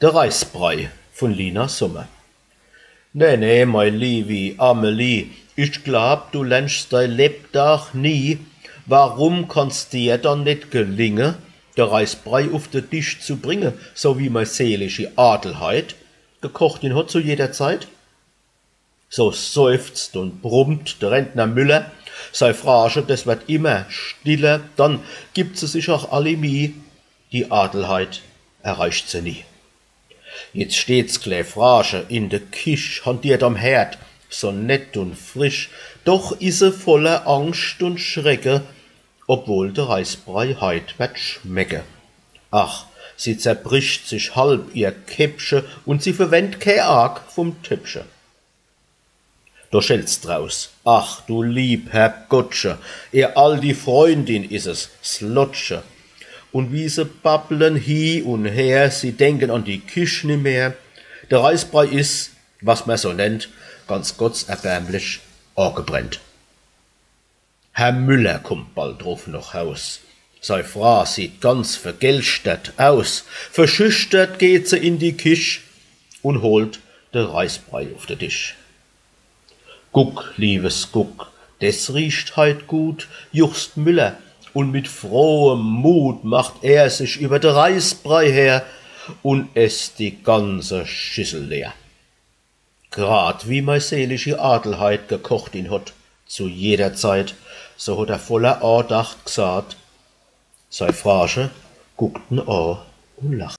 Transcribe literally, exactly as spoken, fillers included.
De Reisbrei vun Lina Sommer. Nee, nee, mei liewi Amelie, ich glaab, du lernst dei Lebdag nie. Warum kann's dir dann net gelinge, de Reisbrei uf de Disch zu bringe, so wie mei seelischi Adelheid gekocht ihn hot zu jeder Zeit? So seufzt un brummt de Rentner Müller, sei Frache, des werd immer stiller, dann gibt se sich ach alli Mieh, die Adelheid erreicht se nie. Jetzt steht's klä Frache in de Kich, hantiert am Herd, so nett un frisch, doch is se voller Angscht un Schrecke, obwohl de Reisbrei heit werd schmecke. Ach, sie zerbricht sich halb ihr Käppche un sie verwendt kä Arg vum Töppche. Do schellt's draus: „Ach du lieb Herrgottche, ehr aldi Freundin is es, s Lottche.“ Un wie se babblen hie un her, sie denken an die Kich nimmer. De Reisbrei is, was mer so nennt, ganz gottserbärmlich agebrennt. Herr Müller kummt bald druf noch Haus. Sei Fra sieht ganz vergelstert aus. Verschüchtert geht se in die Kich un holt de Reisbrei uf de Disch. „Guck, Liewes, guck, des riecht heit gut“, juchzt Müller, un mit frohem Mut macht er sich iwwer de Reisbrei her un esst die ganze Schissel leer. Grad wie mei seelischi Adelheid gekocht ihn hot zu jeder Zeit, so hot er voller Andacht gsaat. Sei Frache guckt en an un lacht.